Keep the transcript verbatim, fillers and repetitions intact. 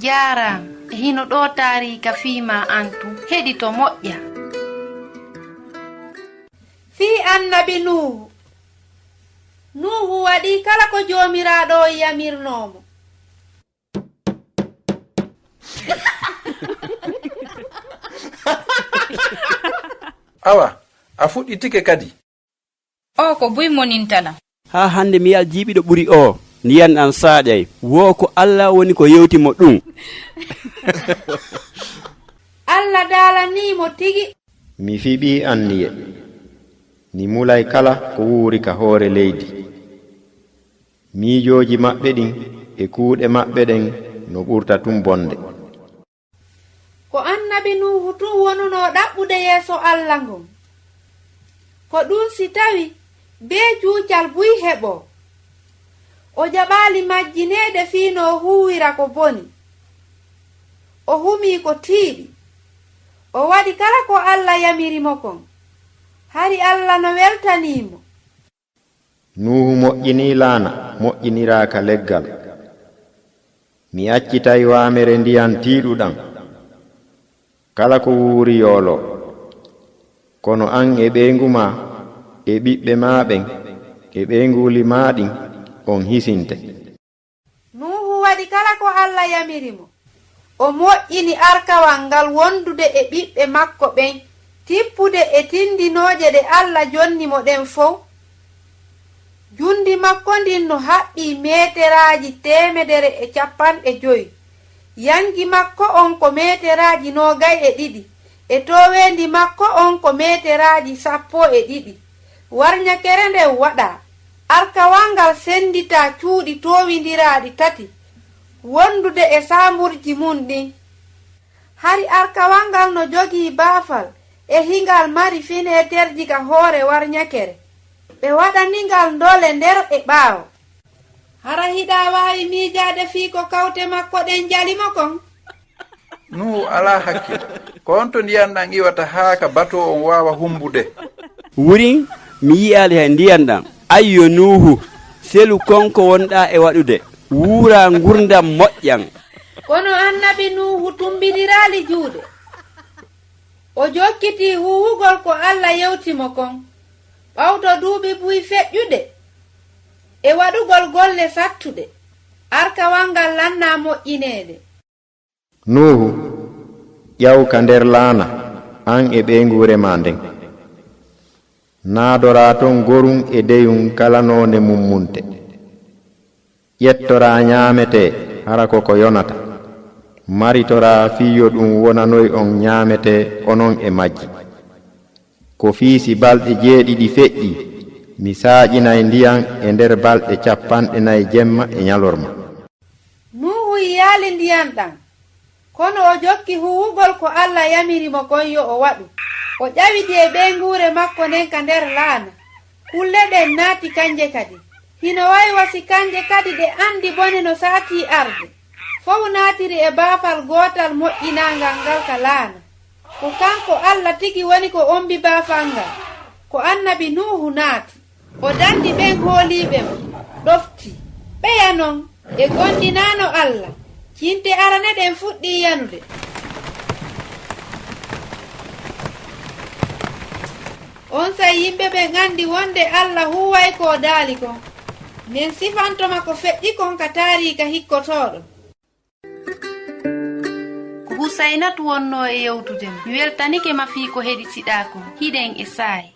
Jaaraama. E hino ɗoo taariika fii maa an tun. Heɗito moƴƴa. Fii annabi Nuuhu. Nuuhu waɗii kala ko Joomiraaɗo on yamirnoo mo. Awa, a fuɗɗitike kadi. Oo ko buy moninta lan. Haa hannde mi yi'ay jiiɓiiɗo ɓuri oo. Ndiyan ɗan saaƴay. Woo ko Alla woni ko yewti mo ɗun. Alla daalanii mo tigi. Mi fiɓii anniye. Mi mulay kala ko wuuri ka hoore leydi. Miijooji maɓɓe ɗin e kuuɗe maɓɓe ɗen no ɓurta tun bonde. Ko annabi Nuuhu tun wonunoo ɗaɓɓude yeeso Alla ngon. Ko ɗun si tawi bee cuucal buy heɓoo. O jaɓaali majjineede fii no o huuwira ko boni. O humii ko tiiɗi. O waɗi kala ko Alla yamiri mo kon. Hari Alla no weltanii mo. Nuuhu moƴƴinii laana moƴƴiniraaka leggal. Mi accitay waamere ndiyan tiiɗuɗan. Kala ko wuuri yooloo. Kono an e ɓeyngu maa, e ɓiɓɓe maa ɓen, e ɓeynguuli maa ɗin, on hisinte. Nuuhu waɗi kala ko Alla yamiri mo. O moƴƴini arkawal ngal wondude e ɓiɓɓe makko ɓen, tippude e tindinooje ɗe Alla jonni mo ɗen fow. Jundi makko ndin no haɓɓii meeteraaji teemedere e cappanɗe jowi. Yanji makko on ko meeteraaji noogay e ɗiɗi, e tooweendi makko on ko meeteraaji sappo e ɗiɗi. Warñakere nden waɗaa, arkawal ngal sennditaa cuuɗi toowindiraaɗi tati, wondude e saamburji mun ɗin. Hari arkawal ngal no jogii baafal e hingal mari fineeterji ka hoore warñakere. Ɓe waɗani ngal ndole nder e ɓaawo. Hara hiɗa waawi miijaade fii ko kawte makko ɗen jali mo kon? Nuhu alaa hakkil. Ko honto ndiyan ɗan iwata haa ka bato on waawa humbude? Wurin mi yi'aali hay ndiyan ɗan. Ayyo Nuuhu, selu kon ko wonɗaa e waɗude. Wuuraa ngurndan moƴƴan. Kono annabi Nuuhu tumbidiraali juuɗe. O jokkitii huuwugol ko Alla yewti mo kon. Ɓawto duuɓi buy feƴƴude e waɗugol golle sattuɗe, arkawal ngal lannaa moƴƴineede. Nuuhu, ƴaw ka nder laana, an e ɓeynguure maa nden. Naadoraa ton gorun e deyun kala noone mummunte. Ƴettoraa ñaametee, hara ko ko yonata. Maritoraa fii yo ɗun wonanoy on ñaametee onon e majji. Ko fii si balɗe jeeɗiɗi feƴƴii, mi saaƴinay ndiyan e nder balɗe cappanɗe nay jemma e ñalorma. Nuuhu yi'aali ndiyan ɗan, kono o jokki huuwugol ko Alla yamiri mo kon yo o waɗu. O ƴawidi e ɓeynguure makko nden ka nder laana. Kulle ɗen naati kanje kadi. Hino waywa si kanje kadi ɗe anndi bone no saatii arde. Fow naatiri e baafal gootal moƴƴinaangal ngal ka laana. Ko kanko Alla tigi woni ko ombi baafal ngal. Ko annabi Nuuhu naati. O danndi ɓen hooliiɓe mo, ɗofti. Ɓeya non, ɓe gondinaano Alla. Cinte arane ɗen fuɗɗii yanude. Onsay yimɓe ɓen anndi wonde Alla huuway ko o daali kon. Men sifanto ma ko feƴƴi kon ka taariika hikkotooɗo. Ko Husaynatu wonnoo e yewtude ma. Mi weltanike ma fii ko heɗitiɗaa kon. Hiɗen e saa'i.